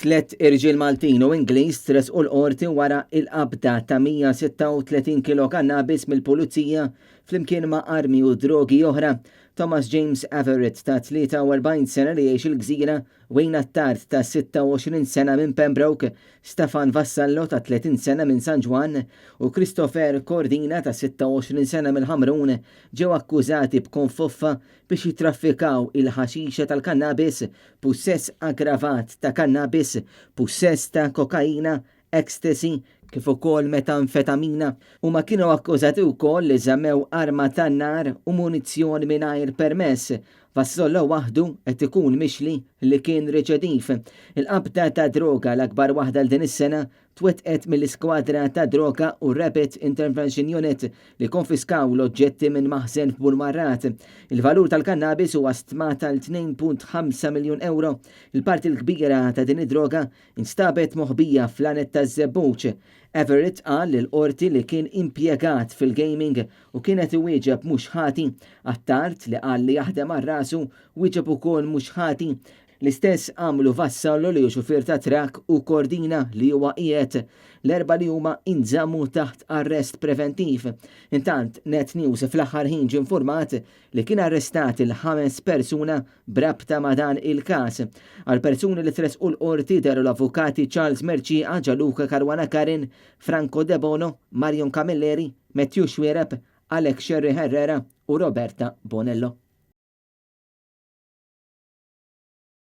Tlett irġiel Maltin u Ingliż tressqu l-Qorti wara l-qabda ta' 136 kilo kannabis mill-Pulizija flimkien ma' armi u drogi oħra. Thomas James Everett ta' 43 sena li jgħix il-Gżira, Wayne Attard ta' 26 sena minn Pembroke, Stefan Vassallo ta' 30 sena minn San Ġwann u Christopher Cordina ta' 26 sena mill-Ħamrun ġew akkużati b'konfoffa biex jittraffikaw il-ħaxixa tal-kannabis, pussess aggravat ta' kannabis, pussess ta' kokaina, ecstasy, kif ukoll metamfetamina. Huma kienu akkużati wkoll li żammew arma tan-nar u munizzjon mingħajr permess. Vassollo waħdu qed ikun mixli li kien riċediv. Il-qabda ta' droga l-akbar waħda għal din is-sena twettqet mill-Iskwadra tad-Droga u r-Rapid Intervention Unit li kkonfiskaw l-oġġetti minn maħżen f'Burmarrad. Il-valur tal-kannabis huwa stmat għal 2.5 miljun ewro. Il-parti l-kbira ta' din id-droga instabet moħbija fl-għanet taż-żebbuġ. Everett qal lill-Qorti li kien impjegat fil-gaming u kien qed iwieġeb mhux ħati. Attard, li qal li jaħdem għal rasu, wieġeb ukoll mhux ħati. L-istess għamlu Vassallo li hu xufier ta' trakk u Cordina li huwa qiegħed. L-erbgħa li huma inżammu taħt arrest preventiv. Intant, Net News fl-aħħar ħin ġie nfurmat li kien arrestat il-ħames persuna b'rabta ma' dan il-każ. Għall-persuni li tressqu l-Qorti dehru l-avukati Charles Mercieca, Gianluca Caruana Karin, Franco Debono, Marion Camilleri, Matthew Xuereb, Alex Scerri Herrera u Roberta Bonello.